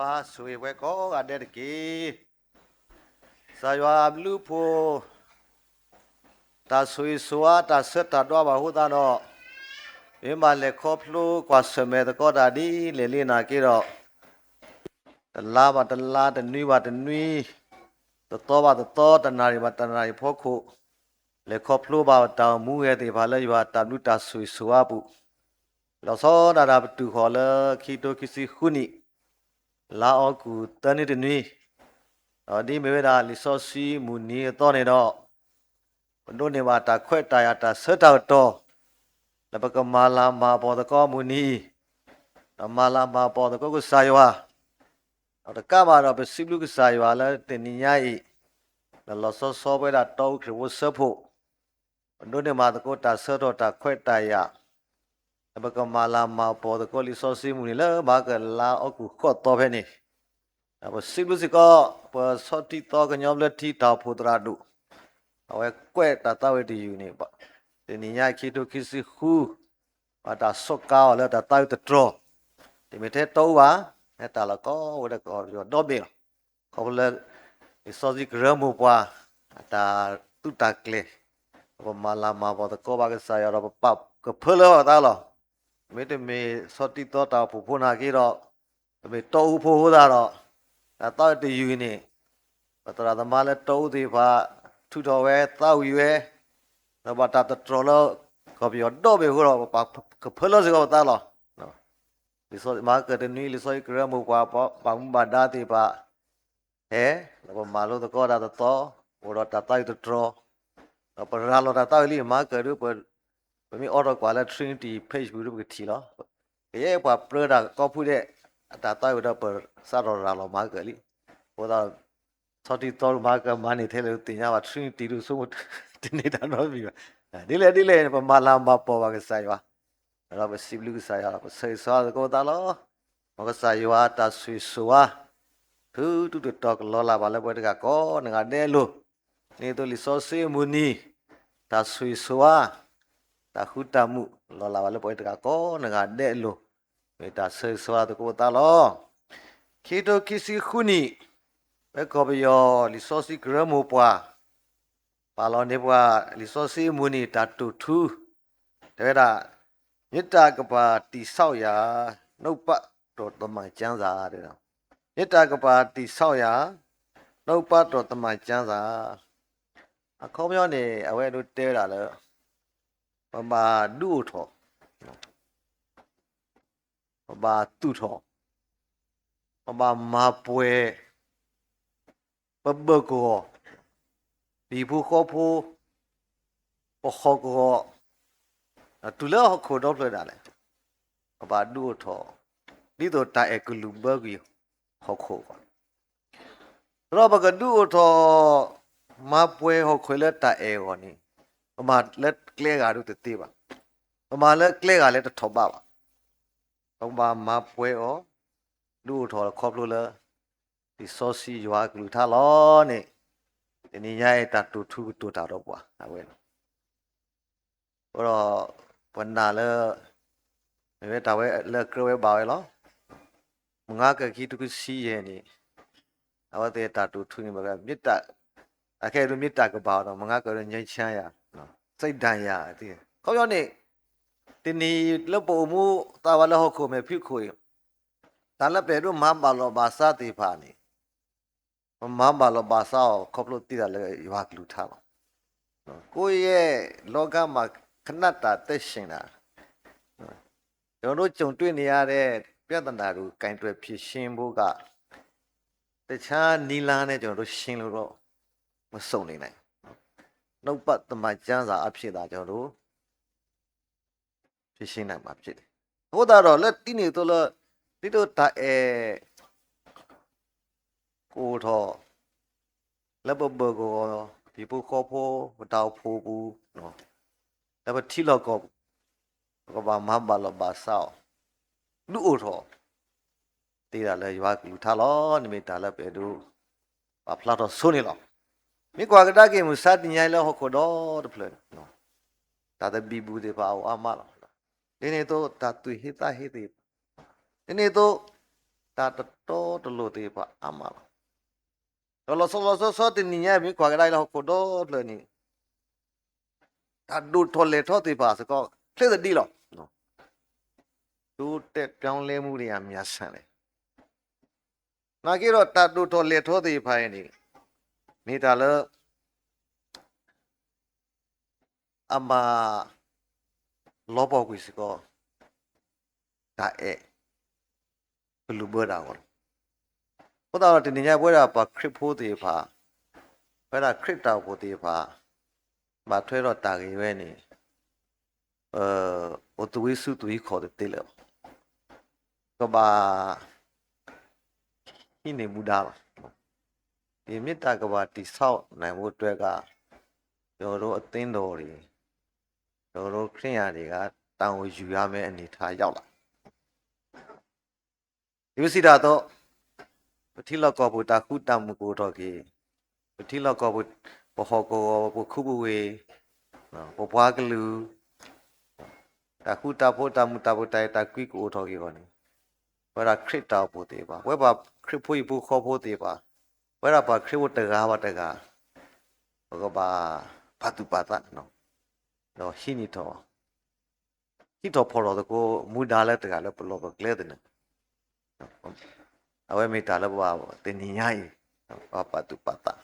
ကစၢ်ယွၤဆိၣ်ဂ့ၤဝဲကိးဂၤဒဲးတက့ၢ်. ကစၢ်ယွၤအဘျုးအဖှိၣ် တၢ်ဆိၣ်ဂ့ၤဆိၣ်ဝါ တၢ်ဆၢတၢ်ဒွးဘၣ်အဃိသတးဒီး, မ့ၢ်ဘၣ်လဲၤခီဖျိကွၢ်ဆၢၣ်မဲာ်သကိးတၢ်ဒ်လဲၣ်လံနာ်က့ဒီး, တလါဘၣ်တလါ တနွံဘၣ်တနွံ, တသီဘၣ်တသီ တနၣ်ရံၣ်ဘၣ်တနၣ်ရံၣ်အဖီခိၣ်, လဲၤခီဖျိဘၣ်တၢ်အိၣ်မူဂဲၤသ့ၣ်တဖၣ်လၢယွၤတၢ်ဘျုးတၢ်ဆိၣ်ဂ့ၤဆိၣ်ဝါအပူၤ, လီၤဆီဒၣ်တၢ်ပတုာ်ဃီၤလၢခံကထိခံဆံဃုနံၣ် လါအီကူးသၢနွံတနွံ, ဒီးဒ်မ့ၢ်ဝဲဒၣ်လံာ်စီဆှံမုၢ်နံၤအသီန့ၣ်ဒီး, ပဒိးန့ၢ်ဘၣ်တၢ်ခွဲးတၢ်ယာ်တၢ်ဆၢတၢ်ကတီၢ် လၢပကမၤလၤမၤကပီၤသကိးမုၢ်နံၤအံၤ, ဒီးမၤလၤမၤကပီၤသကိးကစၢ်ယွၤ, ဒီးတကးဘၣ်ဒီးပစံးဘျုးကစၢ်ယွၤလၢတနံၤညါအံၤ, လၢလီၤဆီဆီပဝဲဒၣ်တီအူခရံာ်ဖိစၢဖှိၣ် ပဒိးန့ၢ်ဘၣ်သကိးတၢ်ဆၢကတီၢ်တၢ်ခွဲးတၢ်ယာ်, လၢပကမၤလၤမၤကပီၤသကိးလံာ်စီဆှံမုၢ်နံၤလၢမၤကလါအီကူးဃိးသီဖဲန့ၣ်, ဒီးပစံးဘျုးစ့ၢ်ကီး ပဆီၣ်တံၢ်သီကညီဘျၢထံတၢ်အိၣ်ဖှိၣ်သရၣ်ဒိၣ်, အဝဲကွဲးတၢ်သးဝံၣ်တယုၢ်န့ၣ်, တနံၤညါခံကထိခံဆံဃု, ဘၣ်တၢ်စူးကါအီၤလၢတၢ်သးဝံၣ်တတြီၤ, တမ့ၢ်ထဲတီအူဘၣ်, ဟဲတၢ်လီၢ်ကီဝဲဒၣ်ကီၢ်ပယီၤဒီဘ့ၣ်လီၤ. ခီဖျိလၢ လံာ်စီဆှံကရၢမိၢ်ပှၢ် အတၢ်သူတၢ်ကျဲၤ, ပမၤလၤမၤကပီၤသကိးဘၣ်ကစၢ်ယွၤဒီးပပာ်ကဖၢလၢပသးလီၤ. မ့တမ့ၢ်ဆီၣ်တံၢ်သီတၢ်အိၣ်ဖှိၣ်ဖိနာ်က့ဒီး, ပမ့ၢ်တီအူဖိအဃိသတးဒီး, တၢ်သးဝံၣ်တယုၢ်အံၤန့ၣ်, ပသရၣ်သမါလၢတီအူသ့ၣ်တဖၣ် ထုးထီၣ်ဝဲသးဝံၣ်ဝဲ, ဒီးဘၣ်တၢ်တတြီၤလၢ ကီၢ်ပယီၤဒီဘ့ၣ်အဃိဒီး ပပာ်ကဖၢလၢစ့ၢ်ကီးပသးလီၤ. မၤကတနွံ လံာ်စီဆှံကရၢမိၢ်ပှၢ် ပှၤဘၣ်မူဘၣ်ဒါသ့ၣ်တဖၣ် ဟဲ, ဒီးပမၤလိသကိးတၢ်တသီ, အိၣ်ဒီးတၢ်သးဝံၣ်တတြီၤ, ဒီးပရၤလီၤတၢ်သးဝံၣ်လံ မၤကဒုး, ပမ့ၢ်အိးထီၣ်ကွၢ်လၢ Trinity page ပူၤဒုးပကထံၣ်လီၤ. ကယဲၢ်ပှၤပြၢတၢ်ကီၢ်ဖုဒဲး အတၢ်သးဝံၣ်ဒီးပစးထီၣ်ရၤလီၤမၤကလံ. အဃိသတး ဆီၣ်တံၢ်သီဒုးမၤကမၤန့ၢ်ထဲလဲၣ်သ့ၣ်ညါဘၣ် Trinity ဒုးဆိကမိၣ်တန့ၢ်တၢ်နီတမံၤဘၣ်. ဒ်လဲၣ်ဒ်လဲၣ် ပမၤလၤမၤကပီၤဘၣ်ကစၢ်ယွၤ, ဒီးပစံးဘျုးကစၢ်ယွၤ ပဆၢဂ့ၤဆၢဝါသကိးပသးလီၤ. မ်ကစၢ်ယွၤတၢ်ဆိၣ်ဂ့ၤဆိၣ်ဝါ ထုးထူးတီၤတီၤကလီၤလးဘၣ်လၢပှၤတဂၤကိးနဂၤဒဲးအလိၤ, ဒ်သိးလံာ်စီဆှံအမုၢ်နံၤ တၢ်ဆိၣ်ဂ့ၤဆိၣ်ဝါ တၢ်ဃူတၢ်မုာ် လီၤလးဘၣ်လၢပှၤတဂၤကိးနဂၤဒဲးအလိၤ, မ့ၢ်တၢ်ဆၢဂ့ၤဆၢဝါသကိးပသးလီၤ. ခံကထိခံဆံဃုနံၣ်, ဖဲကီၢ်ပယီၤလံာ်စီဆှံကရၢမိၢ်ပှၢ် ပာ်လီၤန့ၢ်ပှၤလံာ်စီဆှံအမုၢ်နံၤတၢ်တိာ်ထူ, တဲဝဲဒၣ်, မေတ္တာကမ္ဘာတည်ဆောက်ရာ နှုတ်ကပတ်တော်သမ္မာကျမ်းစာ, မေတ္တာကမ္ဘာတည်ဆောက်ရာ နှုတ်ကပတ်တော်သမ္မာကျမ်းစာ, အခီပညီန့ၣ် အဝဲဒၣ်တဲဝဲဒၣ်လၢ ပဘၣ်ဒုးအိၣ်ထီၣ်, ပဘၣ်သူၣ်ထီၣ်, ပဘၣ်မၤပှဲၤ ပဘၢၣ်ကဝီၤ, ပဟံၣ်ဖိဃီဖိ, ပဟီၣ်ကဝီၤ, တုၤလၢဟီၣ်ခိၣ်ဒီဖျၢၣ်ဒၣ်လဲာ်, ပဘၣ်ဒုးအိၣ်ထီၣ် ဒ်သိးတၢ်အဲၣ်ကလုၢ်ဘၢကွံာ်ဟီၣ်ခိၣ်အဂီၢ်, ဒီးပကဒုးအိၣ်ထီၣ် မၤပှဲၤဟီၣ်ခိၣ်လၢတၢ်အဲၣ်အဂီၢ်န့ၣ်, ပမၤလၢကျဲဂၤဒုးတသ့ဘၣ်, ပမၤလၢကျဲဂၤလၢတထီၣ်ဘးဘၣ်, ပကဘၣ်မၤပှဲၤအီၤ ဒုးအိၣ်ထီၣ်ခီဖျိလၢ လံာ်စီဆှံယွၤအကလုၢ်ကထါလီၤန့ၣ်, တနံၤညါအံၤတၢ်တိာ်ထူကတိၤတၢ်ဒီးပှၤအဝဲန့ၣ်, အဃိဒီး ပနာ်လၢ မ့ၢ်ဝဲတၢ်ဝဲလၢအကြၢးဝဲဘၣ်ဝဲလီၤ. မုၢ်ငါကၢၢ်ခံကထိခံဆံယဲၢ်န့ၣ်, အဝဲသ့ၣ်တၢ်တိာ်ထူန့ၣ် မ့ၢ်ဝဲ မ့ၢ်တၢ်, အခဲအံၤဒုးမ့ၢ်တၢ်ကဘၣ်ဒီး မုၢ်ငါကၢၢ်ဒုး ငြိမ်းချမ်းရာ, စိတ်ဓာတ်ရာ, ခီပညီန့ၣ်, တနံၤလၢပအိၣ်မူသးဝးလၢဟီၣ်ခိၣ်မဲာ်ဖံးခိၣ်အံၤ, တၢ်လၢပအဲၣ်ဒိးမၤဘၣ်လီၤဘၣ်စးသ့ၣ်တဖၣ်န့ၣ်, ပမၤဘၣ်လီၤဘၣ်စးအီၤခီဖျိသ့ဒၣ်လၢယွၤကလုၢ်ကထါလီၤ. ကိုယ့်ရဲ့လောကမှာ ခဏတာသက်ရှင်တာ, ကျွန်တော်တို့ကြုံတွေ့နေရတဲ့ပြဿနာတွေကို ကိုင်တွယ်ဖြေရှင်းဖို့က တခြားနည်းလမ်းနဲ့ ကျွန်တော်တို့ ရှင်းလို့တော့ မစုံနေနိုင်ဘူး. နှုတ်ကပတ်သမ္မာကျမ်းစာအားဖြင့်သာ ကျွန်တော်တို့ ဖြေရှင်းနိုင်မှာဖြစ်တယ်. အဃိသတးဒီး လၢဒ်န့ၣ်အသိးလၢ ဒ်သိးတၢ်အဲၣ် ကအိၣ်ထီၣ် လၢပဘၢၣ်ကဝီၤ ဟံၣ်ဖိဃီဖိ ပတၢ်အိၣ်ဖှိၣ်ပူၤ လၢပထံလီၢ်ကီၢ်ပူၤ ပကဘၣ်မၤဘၣ်လီၤဘၣ်စးအီၤ ဒုးအိၣ်ထီၣ် သ့ဒၣ်လၢယွၤကလုၢ်ကထါလီၤ. န့ၣ်မ့ၢ်တၢ်လၢပအဲၣ်ဒိး ပာ်ဖျါထီၣ်ဆိန့ၣ်လီၤ. မ့ၢ်ကွၢ်ကဒါက့ၤ မုၢ်ဆါတနံၤညါအံၤလၢဟီၣ်ခိၣ်ဒီတဖျၢၣ်န့ၣ် တၢ်သဘံၣ်ဘုၣ်သ့ၣ်တဖၣ်အိၣ်အါမးလီၤ. ဒ်န့ၣ်အသိး တၢ်သူၣ်ဟ့သးဟ့သ့ၣ်တဖၣ်, ဒ်န့ၣ်အသိး တၢ်တတီတလိၤသ့ၣ်တဖၣ်အါမးလီၤ. ဒီးလီၤဆီလီၤဆီဆီတနံၤညါ မ့ၢ်ကွၢ်ကဒါလၢဟီၣ်ခိၣ်ဒီဖျၢၣ်န့ၣ် တၢ်ဒိၣ်ထီၣ်လဲၢ်ထီၣ်သ့ၣ်တဖၣ်စ့ၢ်ကီး ချ့သဒံးလီၤ. တိုးတက်ပြောင်းလဲမှုတွေအများဆန်တယ်. နာ်က့ဒီးတၢ်ဒိၣ်ထီၣ်လဲၢ်ထီၣ်သ့ၣ်တဖၣ်အံၤန့ၣ် မ့ၢ်တၢ်လၢ အမၤလီၤပှီၢ်ကွံာ်စ့ၢ်ကီး တၢ်အဲၣ် ကလုၢ်ဘၢတၢ်အဂီၢ်လီၤ. အဃိသတးဒီးတနံၤညါပဝဲဒၣ်ပှၤခရံာ်ဖိသ့ၣ်တဖၣ်, ပဝဲဒၣ်ခရံာ်တၢ်အိၣ်ဖှိၣ်သ့ၣ်တဖၣ် ဘၣ်ထွဲဒီးတၢ်ဂ့ၢ်ဝဲန့ၣ် အိၣ်သူၣ်ဝံၤဆူၣ်သူၣ်ဝံၤခီၣ်တသ့လၢၤဘၣ်. ကဘၣ် ဟံးန့ၢ်မူဒါလီၤ. ဒီးမ့ၢ်တၢ်ကဘၣ်တည်ဆောက်နိုင်ဖို့အတွက်က ကျွန်တော်တို့အသင်းတော်တွေ, ကျွန်တော်တို့ခရစ်ယာန်တွေက တာဝန်ယူရမယ့်အနေအထားရောက်လာ ဒ်ပစံးတၢ်အသိး, ပထံလီၢ်ကီၢ်ပူၤတၢ်ဃူတၢ်မုာ်ကအိၣ်ထီၣ်က့ၤ, ပထံလီၢ်ကီၢ်ပူၤ ပဟီၣ်ကဝီၤ ပခူပဝ့ၢ်, ပပှၤကလုာ်, တၢ်ဃူတၢ်ဖိး တၢ်မုာ်တၢ်ဘုၣ် တၢ်အဲၣ်တၢ်ကွံကအိၣ်ထီၣ်က့ၤအဂီၢ်န့ၣ်, ပဝဲဒၣ်ခရံာ်တၢ်အိၣ်ဖှိၣ်သ့ၣ်တဖၣ်, ပဝဲပှၤခရံာ်ဖိဟံၣ်ဖိဃီဖိသ့ၣ်တဖၣ်, ပဝဲဒၣ်ပှၤခရံာ်ဖိတဂၤဘၣ်တဂၤ, ပကဘၣ်ပာ်သူၣ်ပာ်သး, ဒီးဟံးန့ၢ်ထီၣ် ဟံးထီၣ်ဖီၣ်ထီၣ်သကိး မူဒါလၢတဂၤလၢပလီၢ်ပကျဲသနၢၣ်, အဝဲမ့ၢ်တၢ်လၢပဘၣ်တနံၤညါအံၤ ပဘၣ်ပာ်သူၣ်ပာ်သး,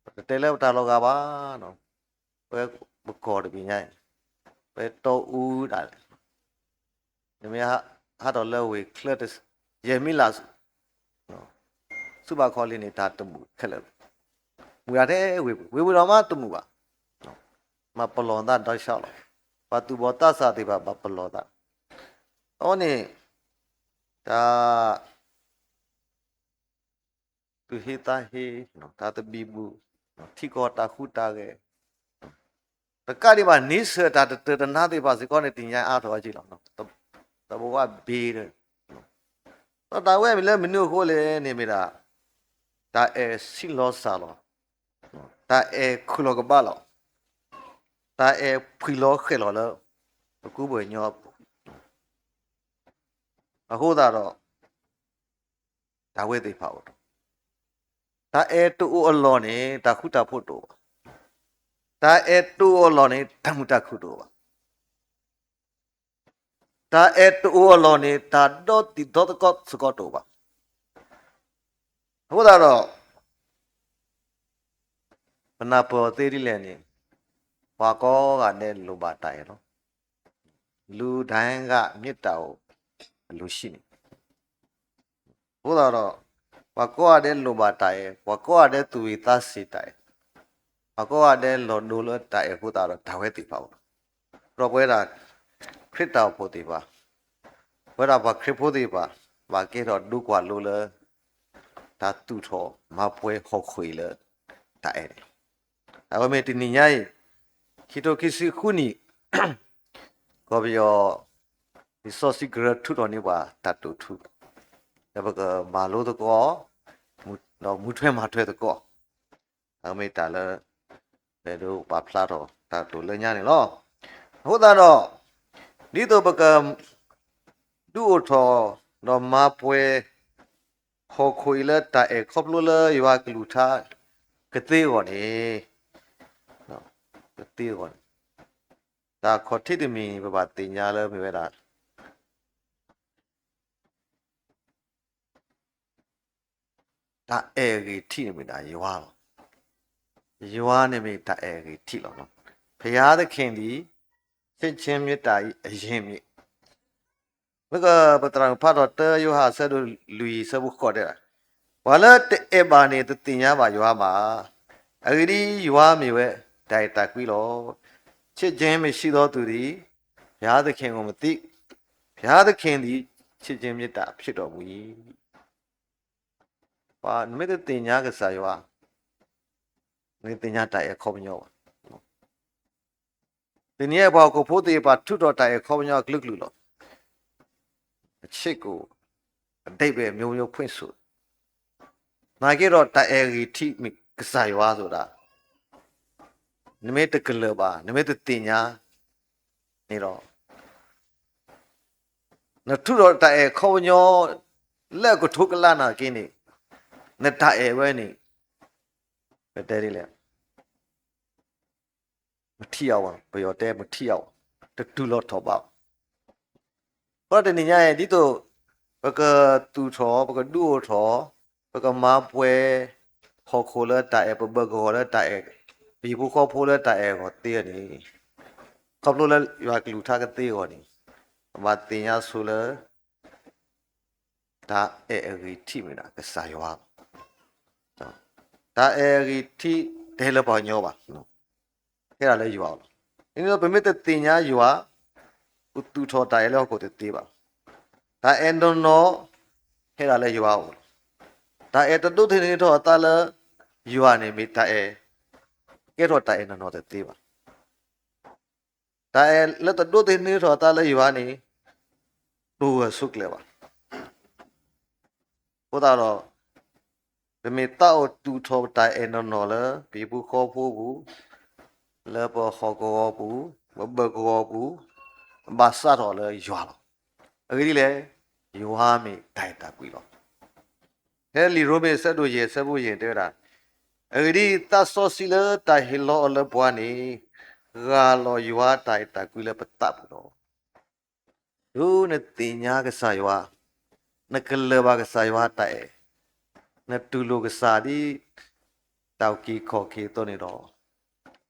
ပတတဲလၢပတၢ်လီၤဂာ်ဘၣ်, ပဝဲပကီၢ်တဘ့ၣ်ညါအံၤ ပတီအူဒၣ်လဲာ် နမ့ၢ်ဟးထီၣ်လၢဝ့ၢ်ချၢ ယဲၢ်မံလး ဆူဘၣ်ခီလံန့ၣ် တၢ်တမုာ်ခဲလၢာ်လီၤ. မုာ်ဒၣ်ထဲဝ့ၢ်ပူၤ, ဝ့ၢ်ပူၤဒီးမ့ၢ်တမုာ်ဘၣ်, မ့ၢ်ပလီၢ်သးဒီးဆှးလီၤ. ပှၤသူၣ်ဘီၣ်သးစၢ်သ့ၣ်တဖၣ်ဘၣ်ပလီၢ်သး, အဝဲန့ၣ် တၢ် သူၣ်ဟ့သးဟ့, တၢ်သဘံၣ်ဘုၣ်, ထံကီၢ်တၢ်ဟူးတၢ်ဂဲၤ, တကးဒံးဘၣ် နံၣ်ဆၢၣ်တၢ်တတၢာ်တနါသ့ၣ်တဖၣ်စ့ၢ်ကီးန့ၣ် တနံၤညါအါထီၣ်ဝဲက့လီၤ. တဘိးဘ့ၣ်ဒီး ဒီးတၢ်ဝဲအံၤမ့ၢ်လၢမနုၤအဃိလဲၣ်န့ၣ်မ့ၢ်ဒၣ် တၢ်အဲၣ်ဆံးလီၤစၢ်လီၤ, တၢ်အဲၣ်ခုၣ်လီၤကဘၣ်လီၤ, တၢ်အဲၣ်ဖှံလီၤဃဲၣ်လီၤလၢ ပကူပှဲၤညီအပူၤ, အဃိသတးဒီး တၢ်ဝဲသ့ၣ်တဖၣ်အိၣ်ထီၣ်, တၢ်အဲၣ်တအိၣ်အလီၢ်န့ၣ် တၢ်ဃူတၢ်ဖိးတအိၣ်ဘၣ်, တၢ်အဲၣ်တအိၣ်အလီၢ်န့ၣ် တၢ်မုာ်တၢ်ခုၣ်တအိၣ်ဘၣ်, တၢ်အဲၣ်တအိၣ်အလီၢ်န့ၣ် တၢ်ဒီသံၣ်ဒီသကိးစ့ၢ်ကီးတအိၣ်ဘၣ်. အဃိသတးဒီး ပနၢ်ပၢၢ်အီၤသ့ဒ်လဲၣ်န့ၣ်, ပှၤကိးဂၤဒဲးလိၣ်ဘၣ်တၢ်အဲၣ်လီၤ. လူတိုင်းက မေတ္တာကို အလိုရှိနေ အဃိသတးဒီး ပှၤကိးဂၤဒဲးလိၣ်ဘၣ်တၢ်အဲၣ်, ပှၤကိးဂၤဒဲးသူၣ်ဝံၤသးစ့ၤတၢ်အဲၣ်, ပှၤကိးဂၤဒဲးလီၤဒိလၢတၢ်အဲၣ်အဃိသတးဒီး တၢ်ဝဲသ့ၣ်တဖၣ်အိၣ်လီၤ. ဒီးပဝဲဒၣ် ခရံာ်တၢ်အိၣ်ဖှိၣ်သ့ၣ်တဖၣ်, ပဝဲဒၣ်ပှၤခရံာ်ဖိသ့ၣ်တဖၣ် ဘၣ်ကဲထီၣ်ဒိကွၢ်လိလၢ တၢ်သူၣ်ထီၣ်မၤပှဲၤဟီၣ်ခိၣ်အံၤလၢ တၢ်အဲၣ်န့ၣ်လီၤ. အဝဲမ့ၢ်တနံၤညါအံၤ ခံထိခံဆံဃုနံၣ် ကီၢ်ပယီၤ လံာ်စီဆှံကရၢထုးထီၣ်န့ၢ်ပှၤတၢ်တိာ်ထူ လၢပကမၤလိသကိး ဒီးမူထွဲမၤထွဲသကိး အမ့ၢ်တၢ်လၢ ပအဲၣ်ဒိးပာ်ဖျါထီၣ်တၢ်တိာ်လၢညါန့ၣ်လီၤ. အဃိသတးဒီး ဒ်သိးပက ဒုးအိၣ်ထီၣ် ဒီးမၤပှဲၤ ဟီၣ်ခိၣ်အံၤလၢတၢ်အဲၣ်ခီဖျိလၢယွၤကလုၢ်ကထါ ကသ့အဂီၢ်န့ၣ်, ကသ့အဂီၢ်န့ၣ် တၢ်ခီၣ်ထံးတမံၤ ပဘၣ်သ့ၣ်ညါလၢမ့ၢ်ဝဲဒၣ် တၢ်အဲၣ်အဂံၢ်ထံးန့ၣ်မ့ၢ်ဒၣ်ယွၤလီၤ. ယွၤန့ၣ်မ့ၢ်တၢ်အဲၣ်အဂံၢ်ထံးလီၤ. ဘုရားသခင်သည် ချစ်ခြင်းမေတ္တာ၏ အရင်းမြစ် လၢပသရၣ်မုၣ်ဖးထီၣ်တၢ ယိၤဟၣ်အဆၢဒိၣ်လွံၢ်အဆၢဖိဃိးတဲဒၣ်, ပှၤလၢတအဲၣ်ဘၣ်န့ၣ် တသ့ၣ်ညါဘၣ်ယွၤဘၣ်. အဂ့ၢ်ဒ်အံၤ, ယွၤမ့ၢ်ဝဲ တၢ်အဲၣ်တၢ်ကွံလီၤ. ချစ်ခြင်းမရှိသောသူသည် ဘုရားသခင်ကိုမသိ. ဘုရားသခင်သည် ချစ်ခြင်းမေတ္တာဖြစ်တော်မူ၏. ပှၤနမ့ၢ်တသ့ၣ်ညါကစၢ်ယွၤ, နကသ့ၣ်ညါတၢ်အဲၣ်ခီပညီဘၣ်. တနံၤအံၤပှၤဟီၣ်ခိၣ်ဖိသ့ၣ်တဖၣ်ထုးထီၣ်တၢ်အဲၣ်ခီပညီအကလုာ်ကလုာ်လီၤ. အချစ်ကို အဓိပ္ပာယ်မျိုးမျိုးဖွင့်ဆို, နာ်က့ဒီးတၢ်အဲၣ်ဂံၢ်ထံးမ့ၢ်ကစၢ်ယွၤဆိုတာ်, နမ့ၢ်တကလၢၤဘၣ်, နမ့ၢ်တသ့ၣ်ညါန့ၣ်ဒီး နထုးထီၣ်တၢ်အဲၣ်ခီပညီ လၢအကထိကလးနာ်က့န့ၣ်, နတၢ်အဲၣ်ဝဲန့ၣ်, ပတဲဒ်လဲၣ်, မထံၣ်အဝဲ, ပယီၤတဲမထံၣ်အဝဲ, တတုၤလီၤထီၣ်ဘၣ်ဘၣ်. အဃိတနံၤညါအံၤ ဒ်သိး ပကသူၣ်ထီၣ် ပကဒုးအိၣ်ထီၣ် ပကမၤပှဲၤ ဟီၣ်ခိၣ်လၢတၢ်အဲၣ် ပဘၢၣ်ကဝီၤလၢတၢ်အဲၣ် ပဟံၣ်ဖိဃီဖိလၢတၢ်အဲၣ်အဂီၢ်သ့အီၤန့ၣ်, ခီဖျိလၢယွၤကလုၢ်ကထါကသ့အဂီၢ်န့ၣ်, ပဘၣ်သ့ၣ်ညါဆိလၢ တၢ်အဲၣ်အဂံၢ်ထံးမ့ၢ်ဒၣ်ကစၢ်ယွၤ, တၢ်အဲၣ်အဂံၢ်ထံးတဟဲလၢပှၤကညီဘၣ်, ဟဲဒၣ်လၢယွၤအအိၣ်လီၤ. ဒ်သိးပမ့ၢ်တသ့ၣ်ညါယွၤ, ပသူၣ်ထီၣ်တၢ်အဲၣ်လၢဟီၣ်ခိၣ်တသ့ဘၣ်. တၢ်အဲၣ်နီၢ်နီၢ် ဟဲဒၣ်လၢယွၤအအိၣ်လီၤ. တၢ်အဲၣ်တဒိးသန့ၤထီၣ်အသးလၢယွၤန့ၣ် မ့ၢ်တၢ်အဲၣ် ကဲထီၣ်တၢ်အဲၣ်နီၢ်နီၢ်တသ့ဘၣ်. တၢ်အဲၣ်လၢတဒိးသန့ၤထီၣ်အသးလၢယွၤန့ၣ် တအိၣ်ဂၢၢ်ဆိးကျၢၤဘၣ်. အဃိသတးဒီး ပမ့ၢ်သးအိၣ်သူၣ်ထီၣ်ပတၢ်အဲၣ်နီၢ်နီၢ်လၢ ပဟံၣ်ဖိဃီဖိပူၤ, လၢပဟီၣ်ကဝီၤပူၤ, ပဘၢၣ်ကဝီၤပူၤ, ဘၣ်စးထီၣ်လၢယွၤလီၤ. အဂ့ၢ်ဒ်လဲၣ်, ယွၤမ့ၢ်တၢ်အဲၣ်တၢ်ကွံလီၤ. ဖဲလံာ်ရိမ့ၤအဆၢဒိၣ်ယဲၢ်အဆၢဖိယဲၢ်တဲဝဲဒၣ်, အဂ့ၢ်ဒ်အံၤ, သးစီဆှံလၢတၢ်ဟ့ၣ်လီၤအီၤလၢပှၤန့ၣ်, ဂၢ်လီၤယွၤတၢ်အဲၣ်တၢ်ကွံလၢပသးပူၤလီၤ. တုၤနသ့ၣ်ညါကစၢ်ယွၤ, နကလၢၤဘၣ်ကစၢ်ယွၤတၢ်အဲၣ်, နတူၢ်လိာ်ကစၢ်ဒ် တၢ်အုၣ်က့ၤခီၣ်က့ၤအသိးန့ၣ်ဒီး,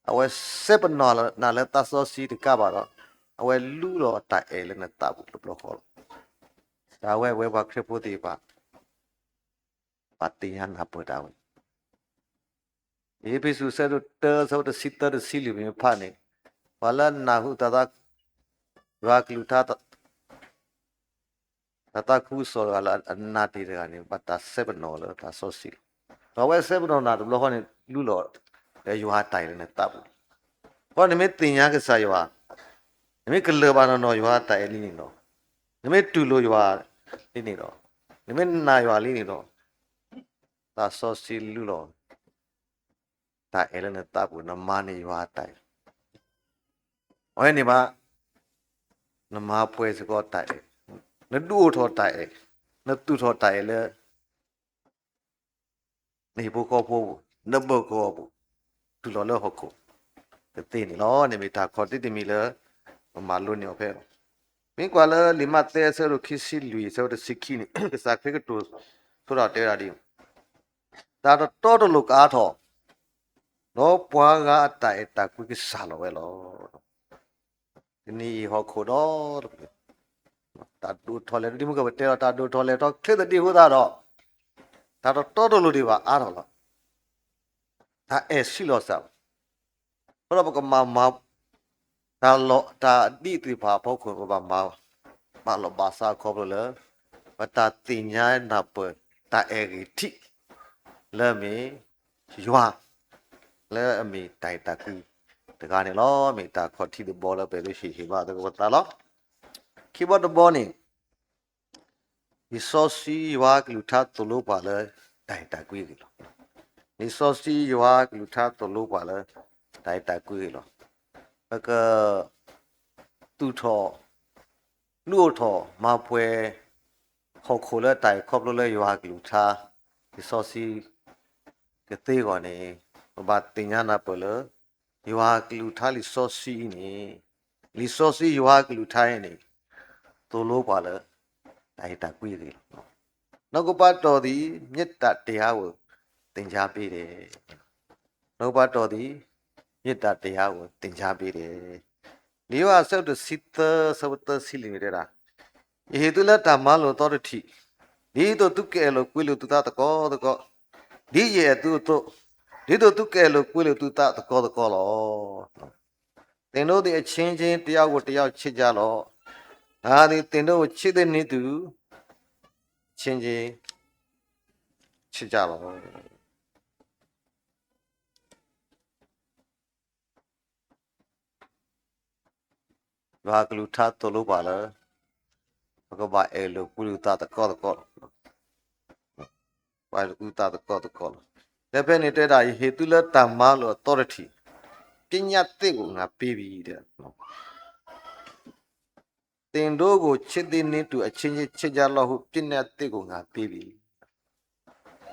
အဝဲစဲပနီၣ်နၤလၢသးစီဆှံတကးဘၣ်ဒီး, အဝဲလူလီၤတၢ်အဲၣ်လၢနသးပူၤတဘျီဃီလီၤ. တၢ်ဝဲအဝဲပှၤခရံာ်ဖိသ့ၣ်တဖၣ် ဘၣ်သ့ၣ်ညါနၢ်ပၢၢ်တၢ်ဝဲ အ့းဖ့းစူး အဆၢဒိၣ်တၢ အဆၢဖိတဆံသၢတဆံလွံၢ် မ့ၢ်ဖးန့ၣ်, ပှၤလၢအနၢ်ဟူတၢ်သး, ယွၤကလုၢ်ကထါ, တၢ်သးခုကစီၣ်တဂၤလၢအနၢ်တ့ၢ်တဂၤန့ၣ် ဘၣ်တၢ်စဲပနီၣ်လၢသးစီဆှံလီၤ. ဒီးအဝဲစဲပနီၣ်နၤတဘျီဃီန့ၣ် လူလီၤဒီးယွၤအတၢ်အဲၣ်လၢနသးပူၤလီၤ. အဃိန့ၣ်မ့ၢ်သ့ၣ်ညါကစၢ်ယွၤ, နမ့ၢ်ကလၢၤဘၣ်နီၢ်နီၢ်ယွၤအတၢ်အဲၣ်လံန့ၣ်ဒီး, နမ့ၢ်တူၢ်လိာ်ယွၤလံန့ၣ်ဒီး, နမ့ၢ်နာ်ယွၤလံန့ၣ်ဒီး, သးစီဆှံလူလီၤ တၢ်အဲၣ်လၢနသးပူၤ, နမၤန့ၢ်ယွၤအတၢ်အဲၣ်, အဝဲန့ၣ်ဘၣ်, နမၤပှဲၤစ့ၢ်ကီးတၢ်အဲၣ်, နဒုးအိၣ်ထီၣ်တၢ်အဲၣ်, နသူၣ်ထီၣ်တၢ်အဲၣ်လၢ နဟံၣ်ဖိဃီဖိပူၤ, နဘၢၣ်ကဝီၤပူၤ, တုၤလီၤလၢဟီၣ်ခိၣ်ကသ့န့ၣ်လီၤ. န့ၣ်မ့ၢ်တၢ်ခီၣ်ထံးတမံၤလၢ ပမၤလိန့ၢ်အီၤဖဲလီၤ. မ့ၢ်ကွၢ်လၢလံာ်မးသဲအဆၢဒိၣ်ခံဆံလွံၢ် အဆၢဖိတဆံခံန့ၣ် ကစၢ်ခရံာ်ကတိၤဆိဒၣ်တဲဝဲဒၣ်ဒ်အံၤ, တၢ်တတီတလိၤကအါထီၣ်, ဒီးပှၤဂၤအတၢ်အဲၣ်တၢ်ကွံကစှၤလီၤဝဲလီၤ. တနံၤအံၤဟီၣ်ခိၣ်ဒီတကလုာ်, တၢ်ဒိၣ်ထီၣ်လဲၢ်ထီၣ် ဒ်မုၢ်ကပတဲလီၤ တၢ်ဒိၣ်ထီၣ်လဲၢ်ထီၣ်ချ့သဒံးအဃိသတးဒီး, တၢ်တတီတလိၤဒံးဘၣ်အါထီၣ်လီၤ. တၢ်အဲၣ်ဆံးလီၤစှၤလီၤ. အဃိဒီးပကမၤမၤ တၢ်လီၢ် တၢ်ဒ်သ့ၣ်တဖၣ်အဖီခိၣ် ပဘၣ်မၤ ဘၣ်လီၢ်ဘၣ်စးခီဖျိလၢ ပတၢ်သ့ၣ်ညါနၢ်ပၢၢ် တၢ်အဲၣ်ဂံၢ်ထံး လၢအမ့ၢ် ယွၤ လၢအမ့ၢ်တၢ်အဲၣ်တၢ်ကွံတဂၤန့ၣ်လီၤ. မ့ၢ်တၢ်ခီၣ်ထံးတဘီလၢပအဲၣ်ဒိးဟ့ၣ်ဂံၢ်ဟ့ၣ်ဘါသကိးပသးလီၤ. ခံဘီတဘီန့ၣ် လံာ်စီဆှံယွၤကလုၢ်ကထါသိၣ်လိပှၤလၢ တၢ်အဲၣ်တၢ်ကွံအဂ့ၢ်လီၤ. လံာ်စီဆှံယွၤကလုၢ်ကထါသိၣ်လိပှၤလၢ တၢ်အဲၣ်တၢ်ကွံအဂ့ၢ်လီၤ. ပက သူၣ်ထီၣ် ဒုးအိၣ်ထီၣ် မၤပှဲၤ ဟီၣ်ခိၣ်လၢတၢ်အဲၣ်ခီဖျိလၢယွၤကလုၢ်ကထါ လံာ်စီဆှံ ကသ့အဂီၢ်န့ၣ် ပဘၣ်သ့ၣ်ညါနၢ်ပၢၢ်လၢ ယွၤကလုၢ်ကထါလံာ်စီဆှံအံၤန့ၣ် လံာ်စီဆှံယွၤကလုၢ်ကထါအံၤန့ၣ် သိၣ်လိပှၤလၢ တၢ်အဲၣ်တၢ်ကွံအဂ့ၢ်လီၤ. နှုတ်ကပတ်တော်သည် မေတ္တာတရားကို သင်ကြားပေးတယ်. နှုတ်ကပတ်တော်သည် မေတ္တာတရားကို သင်ကြားပေးတယ်. လံာ်ယိၤဟၣ်အဆၢဒိၣ်တဆံသၢ အဆၢဖိသၢဆံလွံၢ်န့ၣ်တဲဒၣ်, ယဟ့ၣ်သုလၢတၢ်မၤလိာ်အသီတထံၣ်, ဒ်သိးသုကအဲၣ်လိာ်ကွံလိာ်သုသးသကိးသကိး, ဒ်ယအဲၣ်သုအသိး, ဒ်သိးသုကအဲၣ်လိာ်ကွံလိာ်သုသးသကိးသကိးလီၤ. သင်တို့သည် အချင်းချင်း တစ်ယောက်ကို တစ်ယောက် ချစ်ကြလော့. ငါသည် သင်တို့ကို ချစ်သည်နည်းတူ အချင်းချင်း ချစ်ကြလော့. ယွၤကလုၢ်ကထါသိၣ်လိပှၤလၢ ပကဘၣ်အဲၣ်လိာ်ကွံလိာ်သးသကိးသကိးလီၤ. ပအဲၣ်လိာ်ကွံလိာ်သးသကိးသကိးလီၤ. လၢဖဲန့ၣ်တဲဒၣ် ယဟ့ၣ်သုလၢတၢ်မၤလိာ်အသီတထံၣ်, ပညတ်သစ်ကို ငါပေးပြီ တဲ သင်တို့ကို ချစ်သည်နှင့်တူ အချင်းချင်း ချစ်ကြလော့ဟု ပညတ်သစ်ကို ငါပေးပြီ.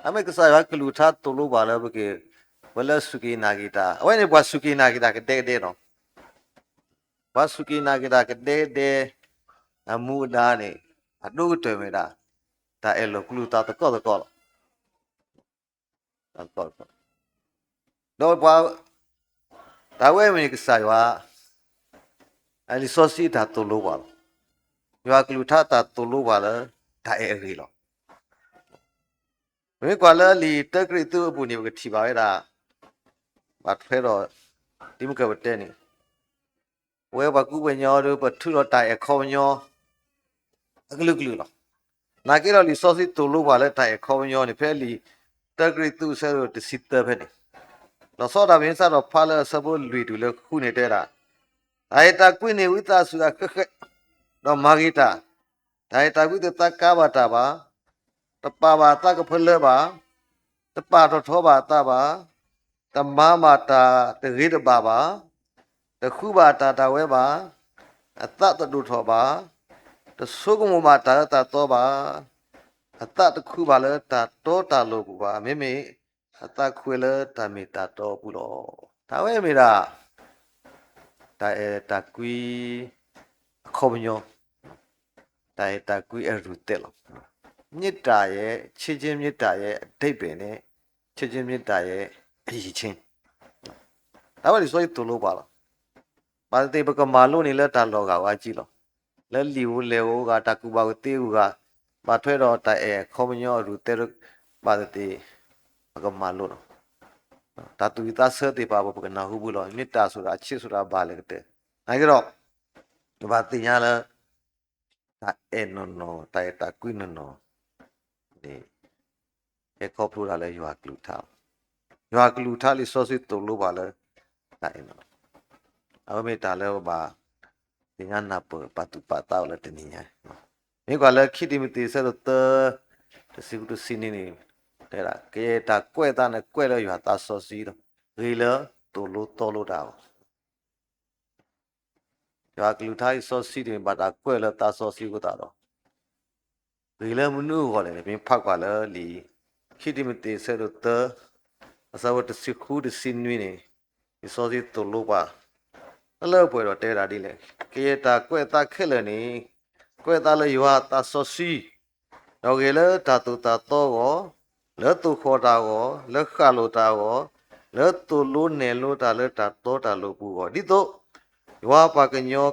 အမ့ၢ်ကစၢ်ယွၤကလုၢ်ကထါသိၣ်လိပှၤလၢပက့ၤ ပှၤလၢစူၢ်က့ၤနာ်က့ၤတၢ်, အဝဲန့ၣ်ပှၤစူၢ်က့ၤနာ်က့ၤတၢ်ကဒဲကဒဲနီၤ. ပှၤစူၢ်က့ၤနာ်က့ၤတၢ်ကဒဲကဒဲ အမူအဒါန့ၣ် အဒိၣ်ကတၢၢ်မ့ၢ်ဒၣ် တၢ်အဲၣ်လီၤကွံလိာ်သးသကိးသကိးလီၤ. ဒီးပှၤ တၢ်ဝဲအံၤမ့ၢ်ကစၢ်ယွၤ အလံာ်စီဆှံအတၢ်သိၣ်လိပှၤလီၤ. ယွၤကလုၢ်ကထါတၢ်သိၣ်လိပှၤလၢ တၢ်အဲၣ်အဂ့ၢ်လီၤ. ပမ့ၢ်ကွၢ်လၢလံာ်တၢကရံၣ်သူးအပူၤန့ၣ် ပကထံၣ်ဘၣ်ဝဲဒၣ် ဘၣ်ထွဲဒီး ဒ်မုၢ်ကပတဲန့ၣ် ပဝဲပှၤကူပှၤကညီဒီး ပထုးထီၣ်တၢ်အဲၣ်ခီပညီ အကလုာ်ကလုာ်လီၤ. နာ်က့ဒီးလံာ်စီဆှံသိၣ်လိပှၤလၢတၢ်အဲၣ်ခီပညီန့ၣ် ဖဲလံာ်တၢကရံၣ်သူးအဆၢဒိၣ်တဆံသၢဖဲန့ၣ်, လီၤဆီဒၣ်တၢ်ပမ့ၢ်စးထီၣ်ဖးလၢအဆၢဖိလွံၢ်တုၤလၢဃုန့ၣ်တဲဒၣ်, တၢ်အဲၣ်တၢ်ကွံန့ၣ် ဝံသးစူၤအဃဲးဃဲး, ဒီးမၤဂ့ၤတၢ်, တၢ်အဲၣ်တၢ်ကွံတသးကါဘၣ်တၢ်ဘၣ်, တပာ်ဘၣ်အသးကဖၢလၢဘၣ်, တပာ်ထီၣ်ထီဘၣ်အသးဘၣ်, တမၤဘၣ်တၢ်တဂ့ၤတဘၣ်ဘၣ်, တဃုဘၣ်တၢ်ဒၣ်ဝဲဘၣ်, အသးတဒိၣ်ထီၣ်ဘၣ်, တဆိကမိၣ်ဘၣ်တၢ်အၢတၢ်သီဘၣ်, အသးတခုဘၣ်လၢတၢ်တီတၢ်လိၤပူၤဘၣ်, မ့မ့ၢ်အသးခုဝဲလၢတၢ်မ့ၢ်တၢ်တီအပူၤလီၤ. တၢ်ဝဲမ့ၢ်ဒၣ် တၢ်အဲၣ်တၢ်ကွံ အခီပညီ, တၢ်အဲၣ်တၢ်ကွံအရူၢ်သဲးလီၤ. မေတ္တာရဲ့ ချစ်ခြင်းမေတ္တာရဲ့ အဓိပ္ပာယ်နဲ့ ချစ်ခြင်းမေတ္တာရဲ့ အရည်အချင်း, တၢ်ဝဲလံာ်စီဆှံသိၣ်လိပှၤလီၤ. ဘၣ်သ့ၣ်သ့ၣ် ပကမၤလိန့ၣ်လၢတၢ်လီၤဂာ်ဝဲအကျါလီၤ. လၢလံာ်ဧိၤလဲၢ်ဧိၤအဂၤ တၢ်ကူၣ်ဘၣ်ကူၣ်သ့အဂၤ, ဘၣ်ထွဲဒီးတၢ်အဲၣ်ခီပညီအရူၢ်သဲး, ဘၣ်သ့ၣ်သ့ၣ် ပကမၤလိလီၤ. တၢ်သူၣ်ဝံၣ်သးဆၢသ့ၣ်တဖၣ် ပကနၢ်ဟူဘၣ်လီၤ. မေတ္တာဆိုတာ ချစ်ဆိုတာ ဘၣ်လဲၣ်ကတၢၢ်. နာ်က့ဒီး ပဘၣ်သ့ၣ်ညါလၢ တၢ်အဲၣ်နီၢ်နီၢ်, တၢ်အဲၣ်တၢ်ကွံနီၢ်နီၢ်န့ၣ် ဟဲခီဖျိဒၣ်လၢယွၤကလုၢ်ကထါလီၤ. ယွၤကလုၢ်ကထါလံာ်စီဆှံသိၣ်လိပှၤလၢ တၢ်အဲၣ်နီၢ်နီၢ်, အဝဲမ့ၢ်တၢ်လၢပဘၣ်သ့ၣ်ညါနၢ်ပၢၢ်ပာ်သူၣ်ပာ်သးအီၤလၢတနံၤညါ. မ့ၢ်ကွၢ်လၢခံတံၤမသ့းအဆၢဒိၣ်သၢ တဆံဃုတဆံနွံန့ၣ် တဲဒၣ် ကယဲၢ်တၢ်ကွဲးအသးန့ၣ် ကွဲးလၢယွၤသးစီဆှံဒီး ဂ့ၤလၢသိၣ်လိသီလိတၢ်အဂီၢ် ယွၤကလုၢ်ကထါလံာ်စီဆှံန့ၣ် ဘၣ်တၢ်ကွဲးလၢသးစီဆှံအဃိသတးဒီး ဂ့ၤလၢမနုၤအဂီၢ်လဲၣ်န့ၣ် ပမ့ၢ်ဖးကွၢ်လၢလံာ် ခံတံၤမသ့းအဆၢဒိၣ်သၢ အဆၢဖိတဆံဃုတဆံနွံန့ၣ် လံာ်စီဆှံသိၣ်လိပှၤ လၢလၢပှဲၤပှဲၤဒီးတဲဝဲဒၣ်ဒ်လဲၣ်, ကယဲၢ်တၢ်ကွဲးအသးခဲလၢာ်န့ၣ် ကွဲးအသးလၢယွၤအသးစီဆှံ ဒီးဂ့ၤလၢတၢ်သိၣ်တၢ်သီအဂီၢ်, လၢသိၣ်ဃီၣ်တၢ်အဂီၢ်, လၢဃၣ်လိၣ်တၢ်အဂီၢ်, လၢသိၣ်လိနဲၣ်လိတၢ်လၢတၢ်တီတၢ်လိၤပူၤအဂီၢ်, ဒ်သိး ယွၤပှၤကညီ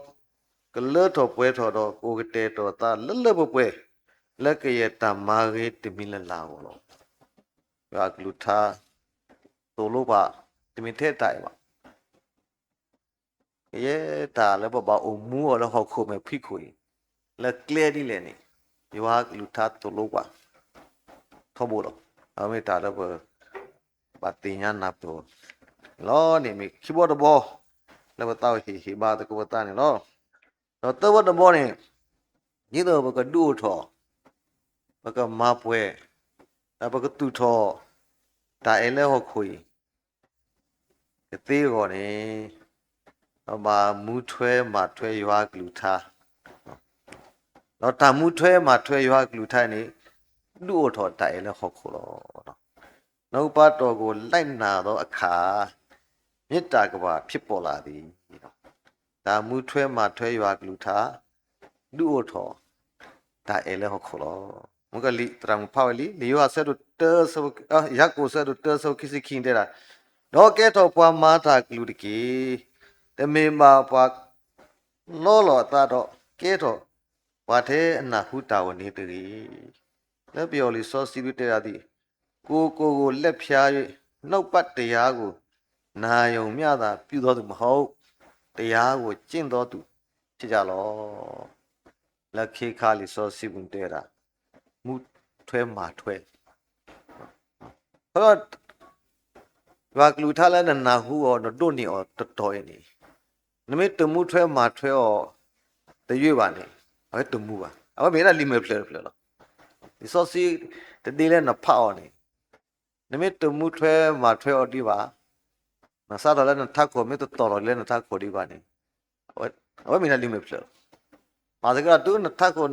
ကလၢထီၣ်ပှဲၤထီၣ်ဒီး ကအိၣ်ကတဲာ်ကတီၤအသးလၢလၢပှဲၤပှဲၤ လၢကယဲၢ်တၢ်မၤဂ့ၤတမံၤလၢ်လၢ်အဂီၢ်လီၤ. ယွၤအကလုၢ်ကထါ သိၣ်လိပှၤ တမ့ၢ်ထဲတၢ်အဲၣ်ဘၣ် ကယဲၢ်တၢ်လၢပဘၣ်အိၣ်မူအီၤလၢဟီၣ်ခိၣ်မဲာ်ဖံးခိၣ်အံၤ လၢကျဲဒ်လဲၣ်န့ၣ် ယွၤကလုၢ်ကထါသိၣ်လိပှၤ ထီဘိလီၤ. အမ့ၢ်တၢ်လၢပ ဘၣ်သ့ၣ်ညါနၢ်ပၢၢ်လီၤန့ၣ် မ့ၢ်ခံဘီတဘီ လၢပသးအိၣ်ဟ့ၣ်ဟ့ၣ်ဘါသကိးပသးန့ၣ်လီၤ. ဒီးသၢဘီတဘီန့ၣ် ဒ်သိးပကဒုးအိၣ်ထီၣ် ပကမၤပှဲၤ ဒီးပကသူၣ်ထီၣ် တၢ်အဲၣ်လၢဟီၣ်ခိၣ်အံၤ ကသ့အဂီၢ်န့ၣ် ပဘၣ်မူထွဲမၤထွဲယွၤအကလုၢ်ကထါ, ဒီးတၢ်မူထွဲမၤထွဲယွၤအကလုၢ်ကထါန့ၣ် ဒုးအိၣ်ထီၣ်တၢ်အဲၣ်လၢဟီၣ်ခိၣ်လီၤ. နောက်ပါတော်ကို လိုက်နာသောအခါ မေတ္တာကမ္ဘာ ဖြစ်ပေါ်လာသည်. တၢ်မူထွဲမၤထွဲယွၤအကလုၢ်ကထါ ဒုးအိၣ်ထီၣ် တၢ်အဲၣ်လၢဟီၣ်ခိၣ်လီၤ. မ့ၢ်ကလံာ်သရၣ်မုၣ်ဖးဝဲလံ, လံာ်ယိၤဟၣ်ဆၢဒိၣ်တၢ, ယၤကိာ်ဆၢဒိၣ်တၢ ဆၢဖိခံဆံခံန့ၣ်တဲဒၣ်, ဒီးကဲထီၣ်ပှၤမၤတၢ်ကလုၢ်တက့ၢ်. တမ့ၢ်ဘၣ်ပှၤလီလီၤအသးဒီး ကဲထီၣ်ပှၤထဲအနၢ်ဟူတၢ်ဂီၤန့ၣ်တဂ့ၤ. လၢပယီၤလံာ်စီဆှံဒုးတဲဒၣ်ဒ်အံၤ, ကိုယ်ကိုယ်ကိုလက်ဖြာ၍ နောက်ပတ်တရားကို နာရုံမျှသာ ပြုသောသူမဟုတ်, တရားကိုကျင့်သောသူဖြစ်ကြလော့. လၢခ့ခါလံာ်စီဆှံပူၤတဲဝဲဒၣ် မူထွဲမၤထွဲ, ယွၤကလုၢ်ကထါလၢနနၢ်ဟူအီၤ နဒိးန့ၢ်အီၤတတီၤအံၤန့ၣ်, နမ့ၢ်တမူထွဲမၤထွဲအီၤတယွ့ဘၣ်န့ၣ် အဝဲတမူဘၣ်. အဝဲမ့ၢ်ဒၣ်လံာ်မဲာ်ဖျၢၣ်တဖျၢၣ်လီၤ. လံာ်စီဆှံတဒ့လၢနဖးအီၤန့ၣ် နမ့ၢ်တမူထွဲမၤထွဲအီၤဒံးဘၣ်, နစးထီၣ်လၢနထးခိၣ် မ့ၢ်တတီၤထီၣ်လၢနထးခိၣ်ဒံးဘၣ်န့ၣ်, အဝဲမ့ၢ်ဒၣ်လံာ်မဲာ်ဖျၢၣ်လီၤ. မၤသက့ဒီး တုၤနထးခိၣ်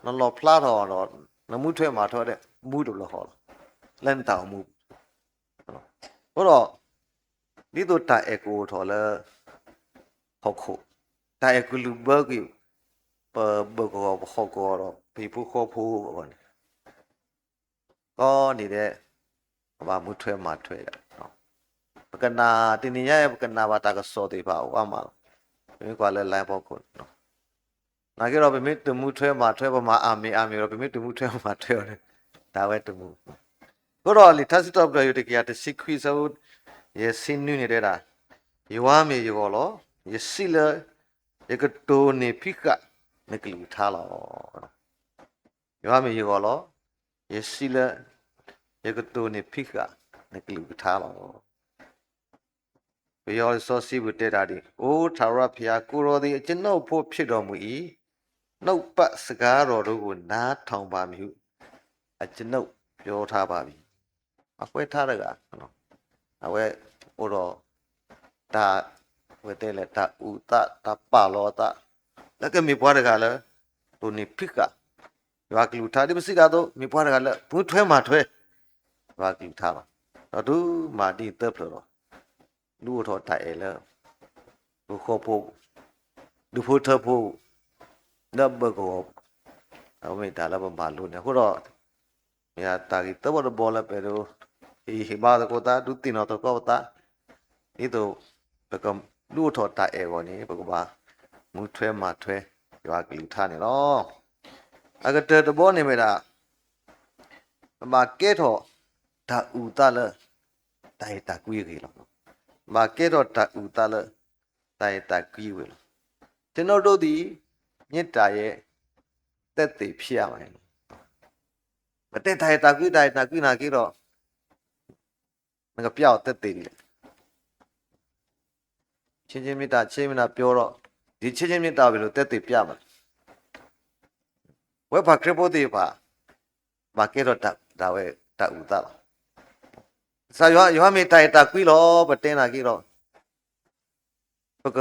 နလီၣ်ဖျါထီၣ်ဒီး နမူထွဲမၤထွဲဒီး မူတဘျီဃီလီၤ. လၢနတၢ်အိၣ်မူပူၤ အဃိဒီး ဒ်သိးတၢ်အဲၣ်ကအိၣ်ထီၣ်လၢ ဟီၣ်ခိၣ်, တၢ်အဲၣ်ကလုၢ်ဘၢကွံာ် ပဘၢၣ်ကဝီၤ ပဟီၣ်ကဝီၤဒီး ပဟံၣ်ဖိဃီဖိအဂီၢ်န့ၣ် ကိးနံၤဒဲး ပဘၣ်မူထွဲမၤထွဲဒၣ်. ပကနၣ်တနံၤညါအံၤ ပကနၣ်ဘၣ်တၢ်ကစီၣ်သ့ၣ်တဖၣ်အိၣ်အါမးလီၤ. ပမ့ၢ်ကွၢ်လၢ line ဖီခိၣ်န့ၣ် နာ်က့ဒီး ပမ့ၢ်တမူထွဲမၤထွဲ ပမၤအါမံၤအါမံၤဒီး ပမ့ၢ်တမူထွဲမၤထွဲအီၤန့ၣ် တၢ်ဝဲတမူ. အဃိဒီးလံာ်ထါစံးထီၣ်ပတြၢၤ ယိၤတကယၤတဆံခွံ အဆၢဖိ ယဲၢ်ဆံနွံန့ၣ်တဲဒၣ်, ယွၤမ့ၢ်ယဂီၢ်လီၤ. ယစံးလၢ ယကတိၤန့ၢ်ဖံးဃာ် နကလုၢ်ကထါလီၤ. ယွၤမ့ၢ်ယဂီၢ်လီၤ. ယစံးလၢ ယကတိၤန့ၢ်ဖံးဃာ် နကလုၢ်ကထါလီၤ. ပယီၤလံာ်စီဆှံပူၤတဲတၢ်ဒ်အံၤ, အိ ထာဝရဘုရား, ကိုယ်တော်သည် အကျွန်ုပ်အဘို့ ဖြစ်တော်မူ၏. နှုတ်ကပတ်စကားတော်တို့ကို နားထောင်ပါမည်ဟု အကျွန်ုပ်ပြောထားပါပြီ. အကွဲးထါတဂၤ အဝဲအိၣ်ဒီး တၢ် ဝဲတဲလဲၣ် တၢ်အုၣ်သး တၢ်ပာ်လီၤအသး လၢကမ့ၢ်ပှၤတဂၤလၢ တိၢ်နီၣ်ဖံးဃာ် ယွၤကလုၢ်ကထါ ဒ်ပစံးတၢ်အသိး မ့ၢ်ပှၤတဂၤလၢ မူထွဲမၤထွဲ ယွၤကလုၢ်ကထါလီၤ. ဒီးတုၤမၤဒ်သၢဖျၢၣ်ဒီး ဒုးအိၣ်ထီၣ်တၢ်အဲၣ်လၢ ပဃီဖိ ဒူဖိထၢဖိ လၢဘၢၣ်ကဝီၤ အမ့ၢ်တၢ်လၢပမၤလိန့ၣ် အဃိဒီး မ့ၢ်တၢ်ဂ့ၢ်သၢဘီတဘီလၢပအဲၣ်ဒိး ဟ့ၣ်ဂံၢ်ဟ့ၣ်ဘါသကိးသး ဒုးသ့ၣ်နီၣ်သကိးပသး ဒ်သိး ပကဒုးအိၣ်ထီၣ်တၢ်အဲၣ်အဂီၢ်န့ၣ် ပကဘၣ်မူထွဲမၤထွဲ ယွၤကလုၢ်ကထါန့ၣ်လီၤ. အကတၢၢ်တဘီန့ၣ်မ့ၢ်ဒၣ် ပဘၣ်ကဲထီၣ်တၢ်အုၣ်သးလၢ တၢ်အဲၣ်တၢ်ကွံအဂ့ၢ်လီၤ. ဘၣ်ကဲထီၣ်တၢ်အုၣ်သးလၢ တၢ်အဲၣ်တၢ်ကွံအဂ့ၢ်လီၤ. ကျွန်ုပ်တို့သည် မေတ္တာရဲ့ သက်သေဖြစ်ရမယ်. ပတဲတၢ်အဲၣ်တၢ်ကွံ တၢ်အဲၣ်တၢ်ကွံနာ်က့ဒီး နကပျဲအီၤသက်သေဒ်လဲၣ်. ချင်းချင်းမေတ္တာ ချင်းချင်းမေတ္တာပြောတော့ ဒီချင်းချင်းမေတ္တာကို ဘယ်လိုသက်သေပြမလဲ. ဝဲပှၤခရံာ်ဖိသ့ၣ်တဖၣ် ဘၣ်ကဲထီၣ်တၢ်ဝဲတၢ်အုၣ်သးလီၤ. ကစၢ်ယွၤ ယွၤမ့ၢ်တၢ်အဲၣ်တၢ်ကွံလီၤ ပတဲနာ်က့ဒီး ပက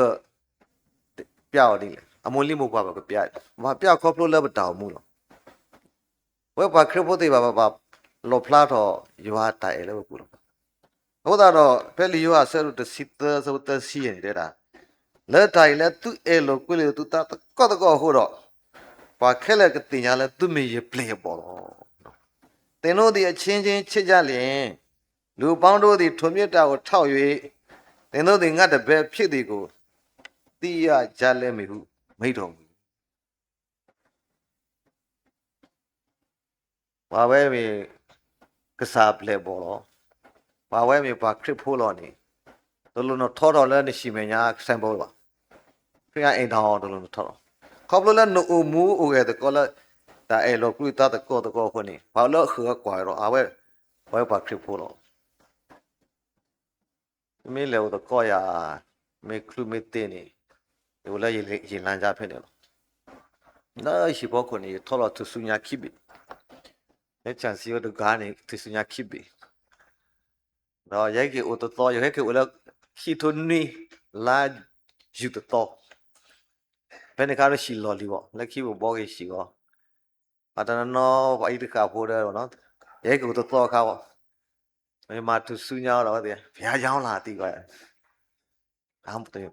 ပျဲအီၤဒ်လဲၣ်. အမိၢ်လံမိၢ်ပှၢ် ပကပျဲ, ပဘၣ်ပျဲခီဖျိလၢပတၢ်အိၣ်မူလီၤ. ဝဲပှၤခရံာ်ဖိသ့ၣ်တဖၣ် ပဘၣ်လီၣ်ဖျါထီၣ်ယွၤအတၢ်အဲၣ်လၢပပူၤလီၤ. အဃိသတးဒီး ဖဲလံာ်ယိၤဟၣ်အဆၢဒိၣ် တဆံသၢ အဆၢဖိ သၢဆံယဲၢ်န့ၣ်တဲဒၣ်, လၢတၢ်အံၤလၢသုအဲၣ်လိာ်ကွံလိာ်သုသးသကိးသကိးအဃိဒီး, ပှၤခဲလၢာ်ကသ့ၣ်ညါလၢသုမ့ၢ်ယပျဲၢ်ယဘီၣ်လီၤ. သင်တို့သည် အချင်းချင်းချစ်ကြလျှင်, လူအပေါင်းတို့သည် ထိုမျှတၢ်ကိုထောက်၍ သင်တို့သည် ငါ့တပည့်ဖြစ်သည်ကို သိရကြလိမ့်မည်ဟု မိန့်တော်မူ ပှၤဝဲမ့ၢ် ကစၢ်ပျဲၢ်ဘီၣ်လီၤ. ပှၤဝဲမ့ၢ်ပှၤခရံာ်ဖိလီၤန့ၣ်, တလိၣ်နထီထီၣ်လၢနဟံၣ်မဲာ်ညါ ကစၢ်ဘီၣ်ဘၣ်. ခရံာ်အအိမ်ထောင် တလိၣ်နထီထီၣ်. ခီဖျိလၢနအိၣ်မူအိၣ်ဂဲၤသကိးလၢ တၢ်အဲၣ်လိာ်ကွံသးသကိးသကိးအဃိန့ၣ်, ပှၤလၢအဃုာ်အကွၢ်ဒီး အဝဲ ပဝဲပှၤခရံာ်ဖိလီၤ. မ့ၢ်လဲၤအိၣ်သကိးယၤ, မ့ၢ်ချုးမ့ၢ်သ့န့ၣ်, ယအိၣ်လၢယလါကါဖဲန့ၣ်လီၤ. လၢဟံၣ်ဖီခိၣ်န့ၣ် ယထီၣ်လီၤထူၣ်စုညါခံဘ့ၣ်, လၢဆၣ်စံးဝဲတဂၤန့ၣ် ထူၣ်စုညါခံဘ့ၣ်, ဒီးယဟဲက့ၤအိၣ်တသီ ယဟဲက့ၤအိၣ်လၢ ခံထိနွံ လါယူၤတသီ, ဖဲန့ၣ်ခါဒီးဟံၣ်လီၢ်လံၤဘၣ်, လၢခံပဘှီက့ၤဟံၣ်ဂီၤ, ပှၤတနီၤနီၤ ပှၤအံၤတဃၣ်ဖိဒီး, ယဟဲက့ၤအိၣ်တသီအခါဘၣ်, မၤထူၣ်စုညါဒီးဝဲသ့ၣ် ဘုရားကျောင်းလာ သံကွၢ်,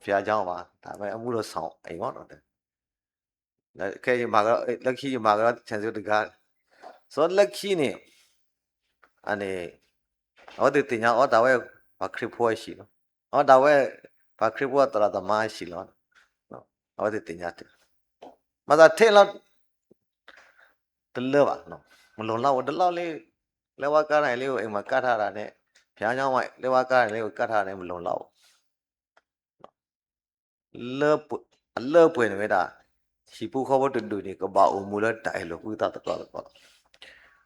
ဘုရားကျောင်းဘၣ်, တၢ်မ့ၢ်အမူဒီး ဆောင်အိမ်မး ခဲအံၤမၤကဒီး လၢခံယမၤကဒီး ဆၣ်စံးဝဲတဂၤ, စီၤလၢခံန့ၣ်, န့ၣ်, အဝဲသ့ၣ်သ့ၣ်ညါအီၤ တၢ်ဝဲပှၤခရံာ်ဖိအဟံၣ်လီၤ. အဝဲဒၣ်ဝဲ ပှၤခရံာ်ဖိအသရၣ်သမါအဟံၣ်လီၤ. အဝဲသ့ၣ်သ့ၣ်ညါတၢ်, မၤသးထဲလီၤ တလၢဘၣ်, မလိၤလီၤအိၣ်တလီၢ်လံ, လဲၤဝါကါန့ၣ်လံ အိၣ်အိမ်မးကါထါတၢ်န့ၣ်, ဖၠါညီမး လဲၤဝါကါန့ၣ်လံ အိၣ်ကါထါန့ၣ် မလိၤလီၤအိၣ် လၢပှဲၤ, အလၢပှဲၤန့ၣ်ဝဲဒၣ်, ဟံၣ်ဖိဃီဖိတဒူၣ်န့ၣ် ကဘၣ်အိၣ်မူလၢတၢ်အဲၣ်လိာ်ကွံသးသကိးသကိးလီၤ.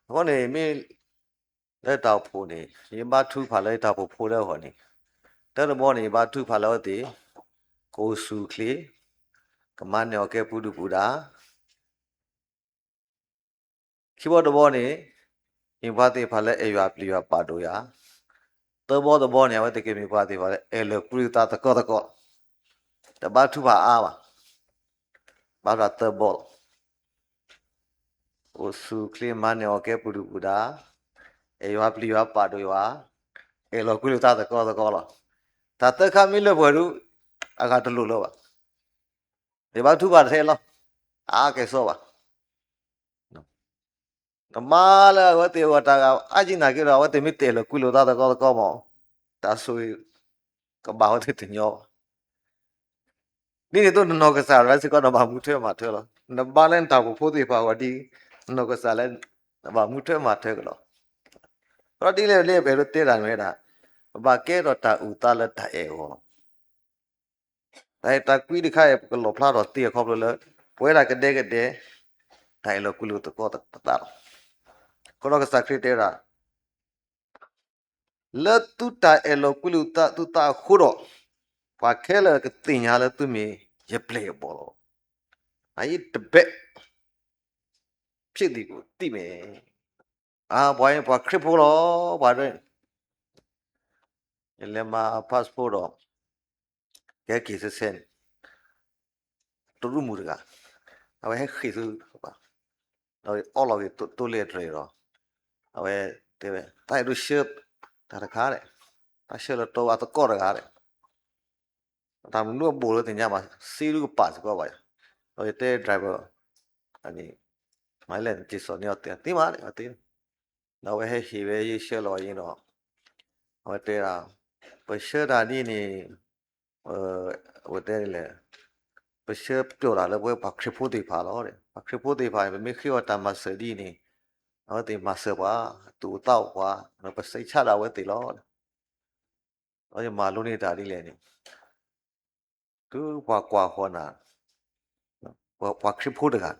အဃိန့ၣ် မ့ၢ် လၢတၢ်အိၣ်ဖှိၣ်န့ၣ် ယဘါထုကဖၣ်လၢယတၢ်အိၣ်ဖှိၣ်ဖိလၢအဂီၢ်န့ၣ်, တၢတဘီန့ၣ် ယဘါထုကဖၣ်လၢအဝဲသ့ၣ် ကအိၣ်ဆူၣ်အိၣ်ချ့, ကမၤန့ၢ်အီၣ်ကဲပူၤဒုၣ်ပူၤဒါ ခံဘီတဘီန့ၣ် မ့ၢ်ပှၤသ့ၣ်တဖၣ်လၢအဲၣ်ယွၤပျံၤယွၤပာ်ဒိၣ်ယွၤ, သၢဘီတဘီန့ၣ် အဝဲသ့ၣ်ကမ့ၢ်ပှၤသ့ၣ်တဖၣ်လၢအဲၣ်လိာ်ကွံသးသကိးသကိး, တဘါထုကဖၣ်အါဘၣ်. ဘၣ်ဖျါသၢဘီလီၤ. အိၣ်ဆူၣ်ချ့မၤန့ၢ်အီၣ်ကဲပူၤဒုၣ်ပူၤဒါ, အဲၣ်ယွၤပျံၤယွၤပာ်ဒိၣ်ယွၤ, အဲၣ်လီၤကွံလိာ်သးသကိးသကိးလီၤ. တၢ်သၢခါမ့ၢ်လၢပှဲၤဒုး, အဂၤတလိၣ်လၢၤဘၣ်. ယဘၣ်ထူဘၣ်ထဲလီၤ, အါကဲၤစီဘၣ်. နမါလၢအဝဲသ့ၣ်အဂီၢ်တၢ်ဂၤအါကံနၢ်က့ဒီး အဝဲသ့ၣ်မ့ၢ်တအဲၣ်လီၤကွံလိာ်သးသကိးသကိးမး, တၢ်ဆိၣ်ဂ့ၤကဘၣ်ဝဲသ့ၣ်တညီဘၣ်. ဒ်န့ၣ်အသိးနနီၢ်ကစၢ်ဒၣ်စ့ၢ်ကီး နဘၣ်မူထွဲမၤထွဲလီၤ. နဘါလၢနတၢ်အိၣ်ဖှိၣ်ဖိသ့ၣ်တဖၣ်အဂီၢ်ဒ်အံၤ, နနီၢ်ကစၢ်လၢ နဘၣ်မူထွဲမၤထွဲက့ၤလီၤ. ဒီးဒ်လဲၣ်ဒ်လဲၣ် ပအဲၣ်ဒိးတဲတၢ်မ့ၢ်ဝဲဒၣ်, ပဘၣ်ကဲထီၣ်တၢ်အုၣ်သးလၢတၢ်အဲၣ်အဂီၢ်လီၤ. တၢ်အဲၣ်တၢ်ကွံတခါအံၤ ပကလီၣ်ဖျါထီၣ်သ့အခီဖျိလၢ ပဝဲဒၣ်ကဒဲကဒဲ တၢ်အဲၣ်လီၤကွံလိာ်သကိးပသးလီၤ. အဃိဒီးကစၢ်ခရံာ်တဲဝဲဒၣ်, လၢသုတၢ်အဲၣ်လီၤကွံလိာ်သးသုသးအဃိဒီး, ပှၤခဲလၢာ်ကသ့ၣ်ညါလၢသုမ့ၢ်ယပျဲၢ်ယဘီၣ်လီၤ. အအံၤတဘဲး ဖြစ်သည်ကိုသိမယ်. အါ ပှၤအံၤပှၤခရံာ်ဖိလီၤ, ပှၤဒ် ယလဲၤမၤ passport ဒီး ကဟဲက့ၤဆဲဆဲန့ၣ်, တရူးမုၣ်တဂၤ, အဝဲဟဲဃ့ၢ်ဆူ, ဒီးအီၣ်လီၤက့ၤတိၢ်လ့ၣ်အတြဲၤဒီး, အဝဲတဲဝဲ တၢ်အဲၣ်ဒိးဆှၢတၢ်တခါဒီး, တၢ်ဆှၢလၢတီအသကိးတဂၤဒီး တၢ်မနုၤအဘူးလၢသ့ၣ်ညါဘၣ်, စ့ဒုကပာ်စ့ၢ်ကီးဘၣ်ယၤ, ဒီးယတဲ driver န့ၣ်, မၤလဲၣ်နက့ၤစိာ်န့ၢ်အီၤသ့မး, အသ့, ဒီးအဝဲဟဲဟ့ၣ်ဝဲယဆှၢလီၤအံၤဒီး, အဝဲတဲဒၣ်, ပဆှၢတၢ်ဒ်န့ၣ်, အဝဲတဲလဲၣ်, ပဆှၢပျီၢ်တၢ်လၢပဝဲပှၤခရံာ်ဖိသ့ၣ်တဖၣ်လီၤ. ပှၤခရံာ်ဖိသ့ၣ်တဖၣ်န့ၣ် ပမ့ၢ်ဃ့အီၤတၢ်မၤစၢၤဒ်န့ၣ်, အဝဲသ့ၣ်မၤစၢၤပှၤ, သူၣ်အိၣ်သးအိၣ်ပှၤ, ပစိတ်ချတၢ်အဝဲသ့ၣ်လီၤ. ဒီးယမၤလိန့ၢ်တၢ်ဒ်လဲၣ်န့ၣ်, တုၤပှၤကွၢ်ဃီၤနၤ, ပှၤခရံာ်ဖိတဂၤ,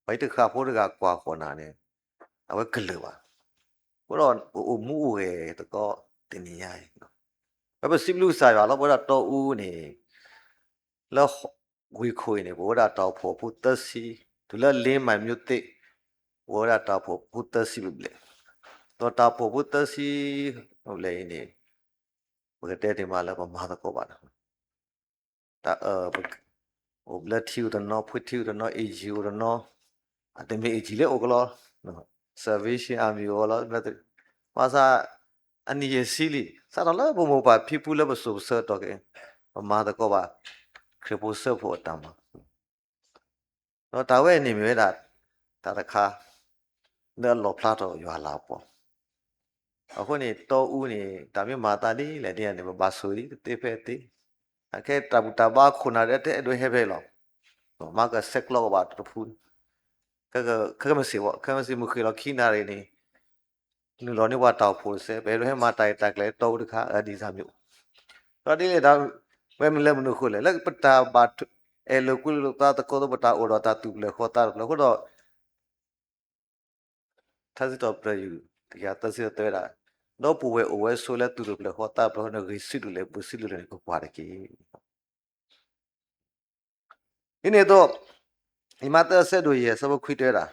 ပှၤအံၤတဃၣ်ဖိတဂၤကွၢ်ဃီၤနၤန့ၣ်, အဝဲကလုာ်ဘၣ်. အဃိဒီးပအိၣ်မူအိၣ်ဂဲၤသကိးတနံၤညါအံၤ, ပပစံးဘျုးကစၢ်ယွၤလီၤ. ပဝဲဒၣ်တီအူန့ၣ်, လၢဝ့ၢ်ခိၣ်အံၤန့ၣ် ပဝဲဒၣ်တၢ်အိၣ်ဖှိၣ်ဖိသၢဆံ, တုၤလၢလ့မၤမၠိသ့ၣ်, ပဝဲဒၣ်တၢ်အိၣ်ဖှိၣ်ဖိသၢဆံဘျဲၣ်, ဒီးတၢ်အိၣ်ဖှိၣ်ဖိသၢဆံဘျဲၣ်အံၤန့ၣ်, ပကတဲတ့ၢ်မးလၢပမၤသကိးဘၣ် တၢ်အၢ, အိၣ်လၢထံအိၣ်တနီၤ, ဖှ့ထံအိၣ်တနီၤ, အ့ၣ်ကၠံအိၣ်တနီၤ, အတမ့ၢ်အ့ၣ်ကၠံလၢအိၣ်ကလီ, Salvation Army အိၣ်လီၤ, ဘၣ်ဆၣ်, အနံၣ်ယဲၢ်ဆံလံ, စးထီၣ်လၢပမိၢ်ပၢ်ဖံဖုလၢပစိၤပဆၢကတီၢ်က့ၤ, ပမၤသကိးဘၣ်, ခရံာ်ဖိစၢဖှိၣ်အတၢ်မၤ ဒီးတၢ်ဝဲန့ၣ်မ့ၢ်ဝဲဒၣ်, တၢ်တခါ, လၢအလီၣ်ဖျါထီၣ်ယွၤလၤကပီၤ, အဃိန့ၣ် တီအူန့ၣ် တၢ်မ့ၢ်မၤသးဒ်လဲၣ်ဒ်န့ၣ် ပဘၣ်ဆိၣ်ဂ့ၤဒ်တသ့ဖဲအသ့, အခဲတၢ်ဘူၣ်တၢ်ဘါခိၣ်နၢ်ဒဲးတအဲၣ်ဒိးဟဲဖဲအံၤလီၤ, မၤကဆဲးကျိးကဘၣ်တဖု, ခဲကမ့ၢ်စ့ၢ်ဘၣ်, ခဲမ့ၢ်စ့ၢ်မုၢ်ဃ့ၢ်လီၤခံနၣ်ရံၣ်န့ၣ် နုာ်လီၤန့ၢ်ပှၤတၢ်အိၣ်ဖှိၣ်တစဲး, ပအဲၣ်ဒိးဟဲမၤတၢ်အံၤတၢ်ကျဲၤတီအူတခါ, အဒ်စၢ်မ့ၢ်အိၣ်, ဒီးဒ်လဲၣ်ဒၣ်, ဝဲမ့ၢ်လၢမနုၤအဃိလဲၣ်, လၢပတၢ်ဘၣ်အဲၣ်လိာ်ကွံလိာ်သးသကိးသိး ပတၢ်အိၣ်ဒီးတၢ်သူၣ်ပျဲၢ်ဃီသးတဖျၢၣ်အဃိဒီး ထါစံးထီၣ်ပတြၢၤယုၢ် တကယၤသၢဆံသၢဝဲဒၣ်, ဒီပုၢ်ဝဲၢ်အိၣ်ဝဲဆိးလၢသူၣ်တဖျၢၣ်ဃီသးတဖျၢၣ်အဃိန့ၣ် ဂ့ၤဆံးဒိၣ်လဲၣ် ဘၣ်ဆံးဒိၣ်လဲၣ်န့ၣ် ကကွၢ်တက့ၢ်. ဒ်န့ၣ်အသိး, လံာ်မးသဲအဆၢဒိၣ်ယဲၢ်အဆၢဖိခွံတဲဝဲဒၣ်,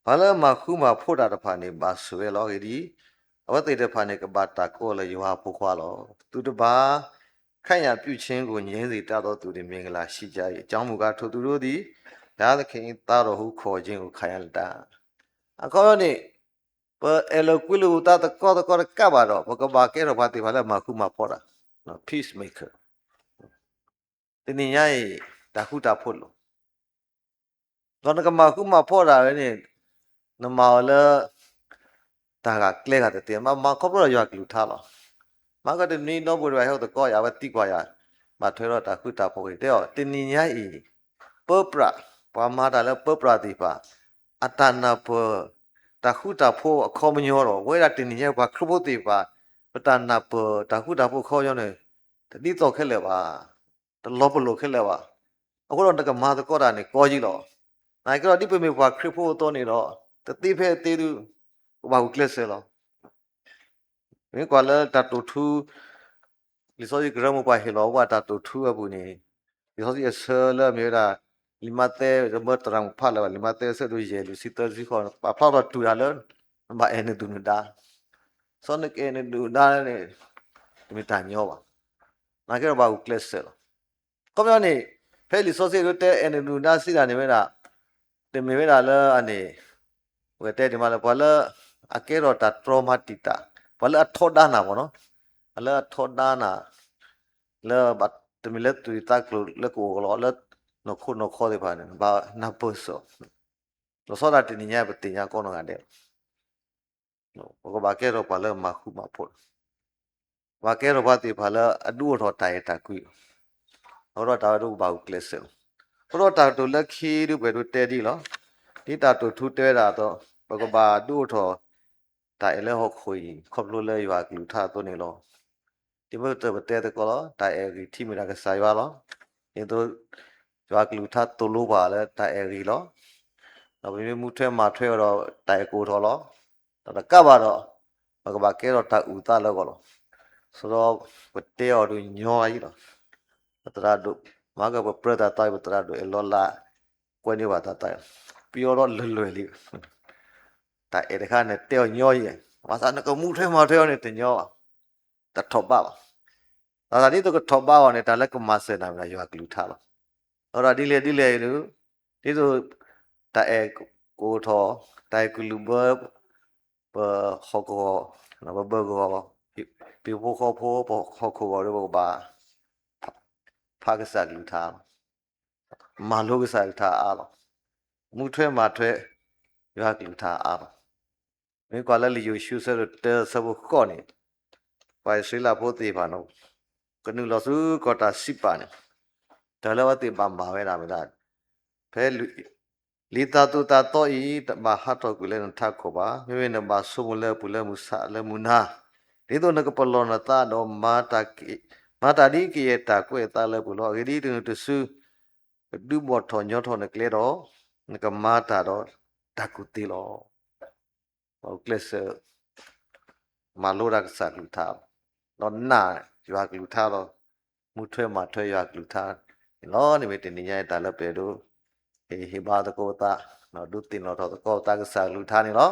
ပှၤလၢအမၤဃူမၤဖိးတၢ်တဖၣ်န့ၣ် ဘၣ်ဆိၣ်ဝဲလီၤ. အဂ့ၢ်ဒ်အံၤ, အဝဲသ့ၣ်တဖၣ်န့ၣ် ကဘၣ်တၢ်ကိးလၢယွၤအဖိခွါလီၤ. သူတပါး ခန့်အပ်ပြုခြင်းကို ငြင်းဆန်တတ်သောသူသည် မင်္ဂလာရှိကြ၏။ အကြောင်းမူကား ထိုသူတို့သည် ဘုရားသခင်၏ သားတော်ဟု ခေါ်ခြင်းကို ခံရလတံ့။ အခီပညီန့ၣ်, ပအဲၣ်လိာ်ကွံလိာ်သးသကိးသကိးတကးဘၣ်ဒီး ပကဘၣ်ကဲထီၣ်ပှၤသ့ၣ်တဖၣ်လၢအမၤဃူမၤဖိးတၢ်, peacemaker. တနံၤညါအံၤ တၢ်ဃူတၢ်ဖိးလိာ် ဒီးနကမၤဃူမၤဖိးတၢ်ဝဲန့ၣ်, နမၤအီၤလၢ တၢ်ဂၤကျဲဂၤတသ့, မၤခီဖျိလၢယွၤကလုၢ်ကထါလီၤ. မၤကတနွံဒီပုၢ်ဝဲၢ် ဟဲအိၣ်သကိးယၤ အဝဲသံကွၢ်ယၤ, ဘၣ်ထွဲဒီးတၢ်ဃူတၢ်ဖိးဂ့ၤ တဲအီၤ တနံၤညါအံၤ, ပၢပြး, ပှၤမၤတၢ်လၢပၢပြးသ့ၣ်တဖၣ် အတၢ်နၢ်ပၢၢ် တၢ်ဃူတၢ်ဖိးအခီပညီဒီး ပဝဲဒၣ်တနံၤညါပှၤခရံာ်ဖိသ့ၣ်တဖၣ် ပတၢ်နၢ်ပၢၢ်တၢ်ဃူတၢ်ဖိးအခီပညီန့ၣ် တဒ်သိးခဲလၢာ်ဘၣ်, တလီၤပလိာ်ခဲလၢာ်ဘၣ်. အဃိဒီးနကမၤသကိးတၢ်န့ၣ်ကီယံလီၤ. နာ်က့ဒီး ဒ်ပမ့ၢ်ပှၤခရံာ်ဖိအသိးန့ၣ်ဒီး တသ့ဖဲအသ့ဒုး ကဘၣ်ဂုာ်ကျဲးစၢးလီၤ. မ့ၢ်ကွၢ်လၢတၢ်တိာ်ထူ လံာ်စီဆှံကရၢမိၢ်ပှၢ်ဟ့ၣ်လီၤဝဲတၢ်တိာ်ထူအပူၤန့ၣ်, လံာ်စီဆှံအဆၢလၢအမ့ၢ်ဝဲဒၣ် လံာ်မးသဲ တမၢတရၤမုၣ်ဖးလၢၤဘၣ်, လံာ်မးသဲအဆၢဒိၣ်ယဲၢ် လွံၢ်ဆံသၢဆံဃီန့ၣ် ပာ်ဖျါထီၣ်တုၤဒၣ်လၢ နဘၣ်အဲၣ်နဒုၣ်နဒါ, စီၤနကအဲၣ်နဒုၣ်နဒါန့ၣ် တမ့ၢ်တၢ်ညီဘၣ်. နာ်က့ဒီးဘၣ်ဂုာ်ကျဲးစၢးလီၤ. အခီပညီန့ၣ်, ဖဲ ဖဲလံာ်စီဆှံဒုးတဲ အဲၣ်နဒူၣ်နဒါစံးတၢ်န့ၣ်ဝဲဒၣ်, တမ့ၢ်ဝဲဒၣ်လၢအန့ၣ်, ပကတဲဒ်မးလၢ ပှၤလၢအကဲထီၣ်တၢ်တြီမၤတံာ်တာ်, ပှၤလၢအထီဒါနၤမ့ၢ်နီၤ, ပှၤလၢအထီဒါနၤ, လၢတမ့ၢ်လၢသူၣ်ဝံၣ်သးကျိၤလၢကအိၣ်လီၤ လၢနီၢ်ခိနီၢ်ခီသ့ၣ်တဖၣ်န့ၣ် ဘၣ်နၢ်ပၢၢ်စ့ၢ်, လီၤဆီဒၣ်တၢ်တနံၤညါပသ့ၣ်ညါကိးနီၢ်ဂၤဒဲးလီၤ. ပကဘၣ်ကဲထီၣ်ပှၤလၢမၤဃူမၤဖိးလီၤ. ပကဘၣ်ကဲထီၣ်ပှၤသ့ၣ်တဖၣ်လၢအဒုးအိၣ်ထီၣ်တၢ်အဲၣ်တၢ်ကွံလီၤ. အဃိဒီးတၢ်ဝဲဒၣ်ဘၣ်ဂုာ်ကျဲးစၢးလီၤ. အဃိဒီးတၢ်ကတိၤလၢခံဒုးပှဲၤဒိးတဲဒ်လီၤ. ဒ်တၢ်ကတိၤထူတဲဝဲဒၣ်အသိး, ပကဘၣ်ဒုးအိၣ်ထီၣ်တၢ်အဲၣ်လၢဟီၣ်ခိၣ်အံၤ ခီဖျိလၢယွၤကလုၢ်ကထါအသိးန့ၣ်လီၤ. ဒ်မ့ၢ်တၢ်ပတဲသကိးလီၤ, တၢ်အဲၣ်ဂံၢ်ထံးမ့ၢ်ဒၣ်ကစၢ်ယွၤလီၤ. ဒ်သိး ယွၤကလုၢ်ကထါသိၣ်လိပှၤလၢတၢ်အဲၣ်ဂံၢ်လီၤ. ဒီးပမ့ၢ်မူထွဲမၤထွဲအီၤဒီး တၢ်အဲၣ်ကအိၣ်ထီၣ်လီၤ. ဒီးတကးဘၣ်ဒီး ပကဘၣ်ကဲထီၣ်တၢ်အုၣ်သးလၢအဂီၢ်လီၤ. ဆိဒီးပတဲအီၤဒုးညီအံၤလီၤ. ပသရၣ်ဒိၣ်, မၤကပပြၢသးသီအံၤ ပသရၣ်ဒိၣ်အဲၣ်လီၤလၢ ကွဲန့ၢ်ဘၣ်သးသီအံၤ, ပယီၤဒီးလွဲၢ်လွဲၢ်လံ. တၢ်အဲၣ်တခါန့ၣ်တဲအီၤညီယဲၢ်, ဘၣ်ဆၣ်နကမူထွဲမၤထွဲအီၤန့ၣ်တညီဘၣ်, တထီၣ်ဘးဘၣ်. ဘၣ်ဆၣ်ဒ်သိးကထီၣ်ဘးအီၤန့ၣ် တၢ်လၢကမၤစၢၤနၤမ့ၢ်ဒၣ်ယွၤကလုၢ်ကထါလီၤ. အဃိဒီးဒ်လဲၣ်ဒ်လဲၣ်အံၤဒုး, ဒ်သိး တၢ်အဲၣ်ကအိၣ်ထီၣ်, တၢ်အဲၣ်ကလုၢ်ဘၢ ပဟီၣ်ကဝီၤ, ပဘၢကဝီၤ, ပဖိဃီဖိ ပဟီၣ်ခိၣ်ဂီၤဒီး ပကဘၣ် ဖးကစၢ်ကလုၢ်ကထါလီၤ. မၤလိကစၢ်ကလုၢ်ကထါအါလီၤ. မူထွဲမၤထွဲ ယွၤကလုၢ်ကထါအါလီၤ. မ့ၢ်ကွၢ်လၢလံာ်ယိၤၡူအဆၢဒိၣ်တၢအဆၢဖိဃိးန့ၣ်, ပှၤအံၣ်စရ့လးဖိသ့ၣ်တဖၣ်န့ၣ် ကနုာ်လီၤဆူကီၢ်တၢ်စံးပာ်န့ၣ်, တၢ်လၢအဝဲသ့ၣ်ဘၣ်မၤဝဲဒၣ်မ့ၢ်ဒၣ်, ဖဲ လံာ်တၢ်သိၣ်တၢ်သီအံၤ တဘၣ်ဟးထီၣ်ကွံာ်လၢနထးခိၣ်ဘၣ်. မ့မ့ၢ်နဘၣ်ဆိကမိၣ်လၢအပူၤလၢမုၢ်ဆါလၢမုၢ်နၤ, ဒ်သိးနကပလီၢ်နသးဒီး မၤတၢ်ဒ်ကယဲၢ်တၢ်ကွဲးအသးလၢအပူၤလီၤ. အဂ့ၢ်ဒ်အံၤ, တနုၤတစု ကဒုးဘီၣ်ထီၣ်ညီထီၣ်နကျဲဒီး နကမၤတၢ်ဒီးတၢ်ကူၣ်သ့လီၤ. ပကျဲးစၢး မၤလိတၢ်ကစၢ်ကလုၢ်ကထါ, ဒီးနာ်ယွၤကလုၢ်ကထါဒီး မူထွဲမၤထွဲယွၤကလုၢ်ကထါန့ၣ်လီၤ. န့ၣ်မ့ၢ်တနံၤညါအံၤတၢ်လၢပအဲၣ်ဒိး ဟ့ၣ်ဟ့ၣ်ဘါသကိးပသး, ဒုးသ့ၣ်နီၣ်ထီၣ်သကိးပသးကစၢ်ကလုၢ်ကထါန့ၣ်လီၤ.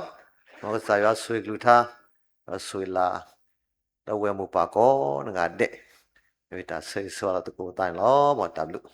မ်ကစၢ်ယွၤဆိၣ်ဂ့ၤကလုၢ်ကထါ, ဒီးဆိၣ်ဂ့ၤလၢ ဒီးဝဲၢ်မိၢ်ပၢ်ကိးနီၢ်ဂၤဒဲး, မ့ၢ်တၢ်ဆၢဂ့ၤဆၢဝါလၢသကိးပသးန့ၣ်လီၤ. မ်တၢ်ဘျုး